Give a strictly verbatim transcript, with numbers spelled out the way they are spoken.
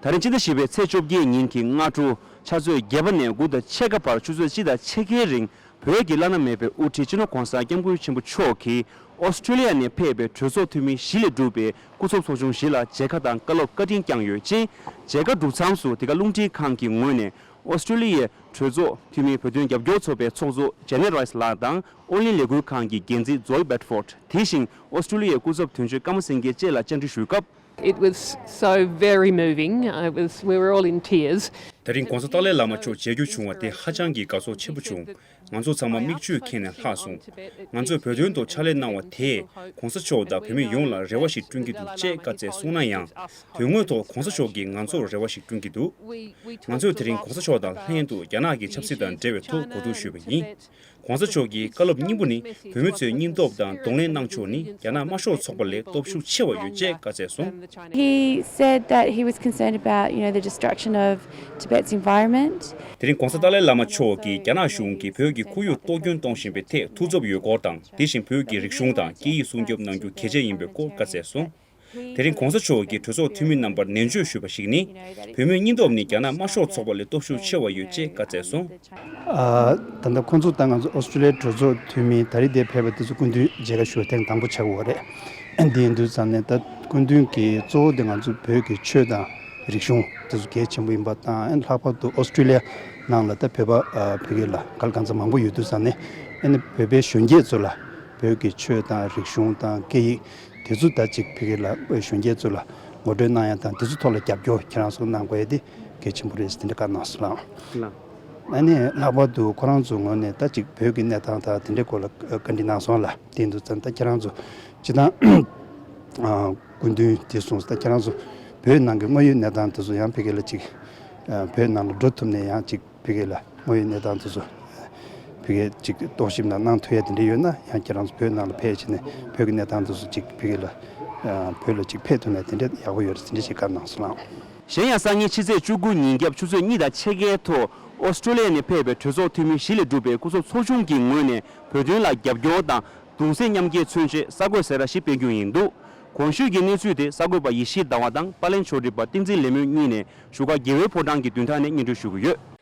ད་རིང་སྤྱི་ཟླ་བཞི་པའི་ཚེས་བཅོ་བརྒྱད་ཉིན་གྱི་སྔ་དྲོ་ཆུ་ཚོད་བརྒྱད་པ་ནས་དགུ་དང་ཕྱེད་ཀ་བར་ཆུ་ཚོད་གཅིག་དང་ཕྱེད་ཀའི་རིང་བོད་ཀྱི་བླ་ན་མེད་པའི་དབུ་ཁྲིད་སྤྱི་ནོར་༧གོང་ས་༧སྐྱབས་མགོན་ཆེན་པོ་མཆོག་གིས་ཨོ་སི་ཀྲོ་ལི་ཡ་ནས་ཕེབས་པའི་གྲོས་ཚོགས་འཐུས་མི་བཞི་ལས་གྲུབ་པའི་སྐུ་ཚབ་ཚོགས་ཆུང་བཞི་ལ་མཇལ་ཁ་དང་བཀའ་སློབ་བཀའ་དྲིན་བསྐྱངས་ཡོད་ཅིང་། མཇལ་ཁ་གྲུབ་མཚམས་སུ་དེ་ག་རླུང་འཕྲིན་ཁང་གི་ངོས་ནས་ཨོ་སི་ཀྲོ་ལི་ཡའི་གྲོས་ཚོགས་འཐུས་མི་བོད་དོན་རྒྱབ་སྐྱོར་ཚོགས་པའི་ཚོགས་གཙོ་ཇེ་ནེ་རའི་སི་ལགས་དང་ཨོ་གླིང་ལས་འགུལ་ཁང་གི་འགན་འཛིན་ཛོའི་བེད་ཕོར་དེ་བཞིན་ཨོ་སི་ཀྲོ་ལི་ཡའི་སྐུ་ཚབ་དོན་གཅོད་ཀརྨ་སེང་གེ་བཅས་ལ་བཅར་འདྲི་ཞུས་སྐབས། It was so very moving. I was, we were all in tears. དེ་རིང་༧གོང་ས་ཏཱ་ལའི་བླ་མ་མཆོག་མཇལ་རྒྱུ་བྱུང་བ་དེ་ཧ་ཅང་གི་དགའ་ཚོར་ཆེན་པོ་བྱུང་། ང་ཚོ་ཚང་མ་མིག་ཆུ་ཁྱེར་ནས་ལྷག་སོང་། ང་ཚོས་བོད་དོན་ཐོག་ཕྱག་ལས་གནང་བ་དེས་༧གོང་ས་མཆོག་དང་བོད་མི་ཡོངས་ལ་རེ་བ་ཞིག་བསྐྲུན་གྱི་འདུག་ཅེས་བཀའ་སྩལ་སོང་ན་ཡང་། དོན་དངོས་ཐོག་༧གོང་ས་མཆོག་གིས་ང་ཚོར་རེ་བ་ཞིག་བསྐྲུན་གྱི་འདུག་ང་ཚོས་དེ་རིང་༧གོང་ས་མཆོག་དང་ལྷན་དུ་རྒྱ་ནག་གི་ཆབ་སྲིད་དང་འབྲེལ་བའི་ཐོག་གོ་བསྡུར་ཞུས་པ་ཡིན། ༧གོང་ས་མཆོག་གི་བཀའ་སློབ་སྙིང་པོ་ནི་བོད་མི་ཚོའི་སྙིང་སྟོབས་དང་གདོང་ལེན་གནང་ཕྱོགས་ནི་རྒྱ་ནག་དམར་ཤོག་ཚོགས་པ་ལས་སྟོབས་ཤུགས་ཆེ་བ་ཡོད་ཅེས་བཀའ་སྩལ་སོང་། He said that he was concerned about, you know, the destruction of Tibet's environment. དེ་རིང་༧གོང་ས་ཏཱ་ལའི་བླ་མ་མཆོག་གིས་རྒྱ་ནག་གཞུང་གིས་བོད་ཀྱི་ཁོར་ཡུག་གཏོར་སྐྱོན་གཏོང་བཞིན་པའི་ཐད་ཐུགས་འཚབ་ཡོད་སྐོར་དང་། དེ་བཞིན་བོད་ཀྱི་རིག་གཞུང་དང་སྐད་ཡིག་སྲུང་སྐྱོབ་གནང་རྒྱུ་གལ་ཆེ་ཡིན་པའི་སྐོར་བཀའ་སྩལ་སོང་། དེ་རིང་༧གོང་ས་མཆོག་གིས་གྲོས་ཚོགས་འཐུས་མི་རྣམ་པར་ནན་བརྗོད་ཞུས་པ་ཞིག་ནི། བོད་མིའི་སྙིང་སྟོབས་ནི་རྒྱ་ནག་དམར་ཤོག་ཚོགས་པ་ལས་སྟོབས་ཤུགས་ཆེ་བ་ཡོད་ཅེས་བཀའ་སྩལ་སོང་། ཨ། ད་ལྟ་ཁོང་ཚོ་དང་ང་ཚོ་ཨོ་སི་ཀྲོ་ལི་ཡའི་གྲོས་ཚོགས་འཐུས་མི་ད་རེས་འདིར་ཕེབས་པ་དེ་ཚོ་སྐུ་མདུན་མཇལ་ཁ་ཞུ་བ་ཐེངས་དང་པོ་ཆགས་ཀྱི་ཡོད་རེད། འདི་ཡིན་དུས་ཙང་ནས་ད་སྐུ་མདུན་གྱིས་གཙོ་བོ་དེ་ང་ཚོ་བོད་ཀྱི་ཆོས་དང་རིག་གཞུང་དེ་ཚོ་གལ་ཆེན་པོ་ཡིན་པ་དང་། ཨ་ནི་ལྷག་པར་དུ་ཨོ་སི་ཀྲོ་ལི་ཡ་ནང་ལ་ད་བོད་པ་ཨ་བོད་སྐད་ལ་ག་ལ་གང་འཚམ་མང་པོ་ཡོད་དུས་ཙང་ནས། ཨ་ནི་བོད་པའི་གཞོན་སྐྱེས་ཚོ་ལ་བོད་ཀྱི་ཆོས་དང་རིག་གཞུང་དང་སྐད་ཡིག་དེ་ཚོ་ད་ཅིག་བོད་སྐད་ལ་གཞོན་སྐྱེས་ཚོ་ལ་ངོ་སྤྲོད་གནང་ཡ་དང་། དེ་ཚོ་ཐོག་ལ་རྒྱབ་སྐྱོར་ཁྱེད་རང་ཚོ་གནང་དགོས་ཡ་དེ་གལ་ཆེན་པོ་རེད་ཟེར་དེ་འདྲ་བཀའ་གནང་སོང་ལགས། ལགས། ཨ་ནི་ལྷག་པར་དུ་ཁོ་རང་ཚོའི་ངོས་ནས་ད་ཅིག་བོད་ཀྱི་གནས་སྟངས་དང་དེ་འདྲའི་སྐོར་ལ་བཀའ་འདྲི་གནང་སོང་ལགས། དེ་ཡིན་དུས་ཙང་ད་ཁྱེད་རང་ཚོ་སྤྱི་བཏང་ཨ་སྐུ་མདུན་དེ་གསུངས། ད་ཁྱེད་རང་ཚོ་བོད་ནང་གི་དངོས་ཡོད་གནས་སྟངས་དེ་ཚོ་ཡང་བོད་སྐད་ལ་ཅིག་ཨ་བོད་ནང་ལ་འགྲོ་ཐུབ་ནས་ཡང་ཅིག་བོད་སྐད་ལ་དངོས་ཡོད་གནས་སྟངས་དེ་ཚོ་བོད་སྐད་ཅིག་རྟོག་ཞིབ་ན་གནང་ཐུབ་ཡ་དེ་འདྲ་ཡོད་ན། ཡང་ཁྱེད་རང་ཚོ་བོད་ནང་ལ་ཕེབས་བྱས་ནས་བོད་ཀྱི་གནས་སྟངས་དེ་ཚོ་ཅིག་བོད་སྐད་ལ་ཨ་བོད་ལ་ཅིག་ཕེབས་ཐུབ་ན་དེ་འདྲ་ཡག་པོ་ཡོད་རེད་ཟེར་འདྲ་ཞིག་བཀའ་གནང་སོང་ལགས། གཞན་ཡང་སང་ཉིན་ཕྱི་ཚེས་བཅུ་དགུ་ཉིན་རྒྱབ་ཆུ་ཚོད་གཉིས་དང་ཕྱེད་ཀའི་ཐོག་ཨོ་སི་ཀྲོ་ལི་ཡ་ནས་ཕེབས་པའི་གྲོས་ཚོགས་འཐུས་མི་བཞི་ལས་གྲུབ་པའི་སྐུ་ཚབ་ཚོགས་ཆུང་གི་ངོས་ནས་བོད་དོན་ལ་རྒྱབ་སྐྱོར་དང་གདུང་སེམས་མཉམ་སྐྱེད་མཚོན་ཆེད་གསར་འགོད་གསལ་བསྒྲགས་ཤིག་སྤེལ་རྒྱུ་ཡིན་འདུག་གོང་ཞུས་ཀྱི་གནས་ཚུལ་དེ་གསར་འགོད་པ་ཡེ་ཤེས་ཟླ་བ་དང་པཱ་ལན་ཕྱོགས་སྒྲིག་པ་བསྟན་འཛིན་ལེགས་སྨོན་གཉིས་ནས་བཞུགས་སྒར་རྒྱལ་བའི་ཕོ་བྲང་གི་མདུན་ཐང་ནས་སྙན་སྒྲོན་ཞུ་གི་ཡོད།